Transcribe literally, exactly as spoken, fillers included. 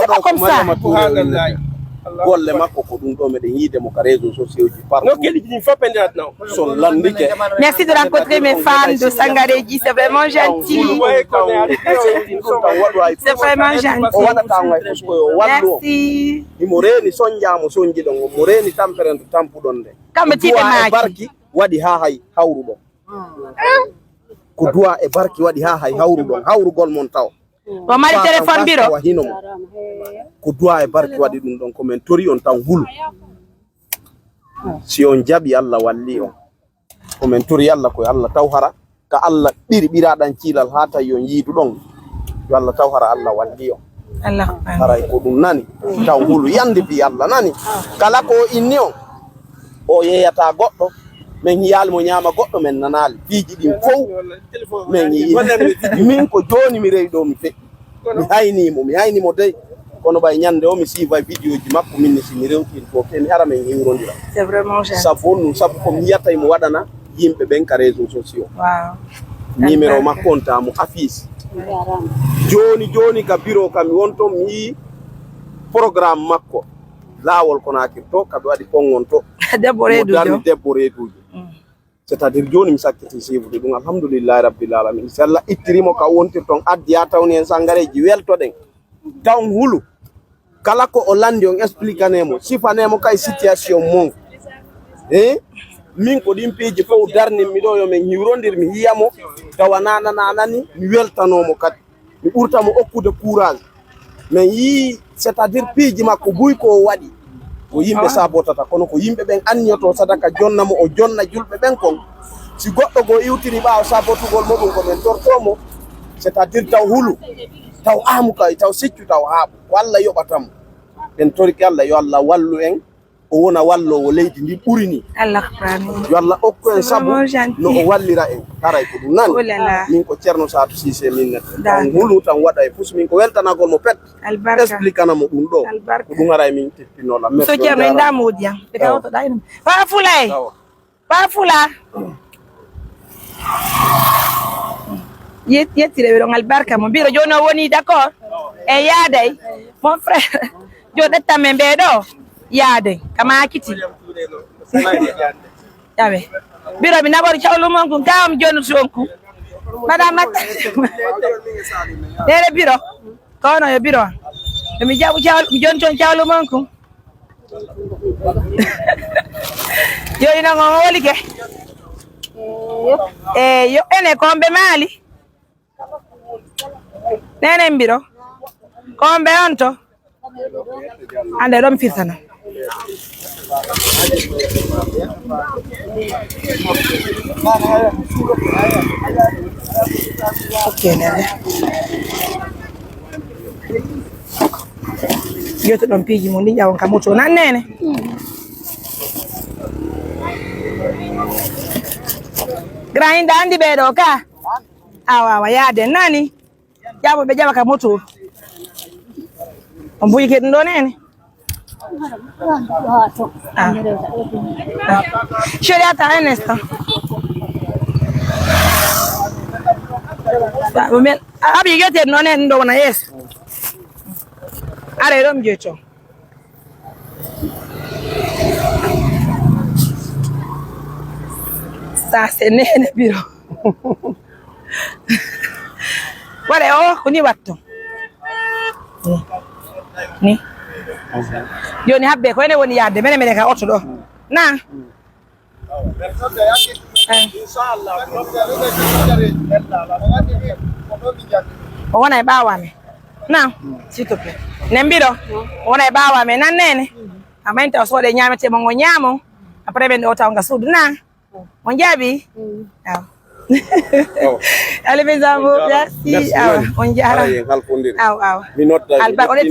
C'est pas comme ça. Mariama Touré o innete. Golle makko ko ɗum ɗo meɗen yiide mo ka réseau sociaux ji partout. No keliji ɗin fof ɓe ndenat non. So lanndike. Merci de rencontrer mes fans de Sangareji, c'est vraiment gentil. C'est vraiment gentil. O waɗata ngo hay fof ko yo wallu on. Merci. Himo reeni sonjaa mo sonjiɗon on, mo reeni tampere nde tampuɗon nde. Kamɓe tiiɓe maaki. Barki waɗi haa hay hawruɗon. Ko duwa e barki waɗi haa hay hawruɗon, hawrugol mon taw. O mari téléphone biro. Wa hino mo. Ko duwa e barki waɗi ɗum ɗon, ko men tori on tan hulu. Si on jaɓi, Allah walli on. Ko men tori Allah, ko Allah taw hara ka Allah ɓiri ɓiraɗan ciilal haa tawi on yiidu ɗon. Yo Allah taw hara Allah walli on. Allah. Haray ko ɗum nani. Taw hulu yandi fi Allah nani. Kala ko inni on. O yeeyata goɗɗo, men yiyaali mo ñaama goɗɗo, men nanaali piiji ɗin fow. Men yiyi. Min ko jooni mi rewi ɗo mi feƴƴi. Mi hayni mo, mi hayni mo dey. Kono ɓay ñande o mi siiva vidéo ji makko, min ne si mi rewtin ko ke mi ara men hiwrondira. C'est vraiment gentil. Sabu on ɗum, sabu ko mi yiyata mo waɗana yimɓe ɓen ka réseau sociaux. Wow. Numéro makko on ta mo affiche. Jooni jooni ka bureau kam mi won ton mi yii programme makko. Laawol Konaakiri to, kaɓe waɗi kongon to. Debbo reedujo. Mo darni debbo reedujo. Mm. C'est-à-dire jooni mi sakkiti siifude ɗum, alhamdulillahi rabbil alamin. Si Allah ittiri mo ka wontir ton, addi haa tawni en Sangareji weltoɗen. Taw hulu. Kala ko o landi on expliquane mo, sifane mo kay situation mon. Eh? Min ko ɗin piiji fof darnin mi ɗo yo men hiwrondir, mi yiya mo, tawa nanananani, mi weltano mo kadi. Mi ɓurta mo okkude courage. Men yii, c'est-à-dire piiji makko buy ko o waɗi. Ko yimɓe sabotata, kono ko yimɓe ɓen anniyoto sadaka jonna mo, o jonna julɓe ɓen kon. Si goɗɗo goo iwtiri ɓaawo sabotugol mo ɗum, ko men torto mo. C'est-à-dire taw hulu, taw aamu kay, taw siccu, taw haaɓu. Ko Allah yoɓata mo. En torike Allah, yo Allah wallu en. O wona walloowo leydi ndi ɓuri ni. Allah, amin. Yo Allah okku en sabu no o wallira en. Haray ko ɗum nani. Oh là là. Min ko Ceerno Saatu Siise min netta. D'accord. Tan hulu tan waɗa e fus min ko weltanagol mo pet. Albarka. Expliquana mo ɗum ɗo. Albarka. Ko ɗum haray min teppinola. So Ceerno en damoodi am. Ɓe ka woto ɗa ina. Fa fulay. Awa. Ba fula. Yet-, yettire ɓe ɗon albarka mo. Mbiro jooni o woni d'accord. E yaaday. Mon frère. Jo ɗettan men ɓe ɗo. Yaaday. Kama kiti. Yawe. Mbiro mi naɓori cawlu mon kun. Kawam jonu sonku. Madame Matta. Nere biro. Kono yo biro. Mi jaɓu cawlu, mi jonu ton cawlu mon kun. Yo ina ngo wolike. Eyo. Eyo, ene kombe mali. Nene mbiro. Kombe on to. Ande ɗon firtana. Ok, nene. Yeeto ɗon piiji mum ɗi ƴawon ka moto nan nene. Grand inda andi ɓe ɗo ka. Awa, awa, yaade nani. Ƴawo ɓe ƴawa ka moto. On buyi ke ɗum ɗo nene. Ah. Ah. Chérie, attends un instant. Ba, o mel, abi yete no nen ɗo wona yeeso. Are ɗo mi jeeto. Ça, c'est nene biro. Waɗe o, ko ni watto. Ni. Ni. Joni habbe ko ene woni yaade, mene mene ka oto ɗo. Na? Eh. O wona e ɓaawo amen. Na? S'il te plaît. Ne mbiɗo? O wona e ɓaawo amen. Nan nene? Amma inta o soode ñaamete mo ngo ñaamo. Après ɓen ɗo taw nga suudu na? On jaabi? Mm. Aw. Aw. Allez, mes amours, merci. Merci. Aw, on jaara. Aw, aw. Alba, on est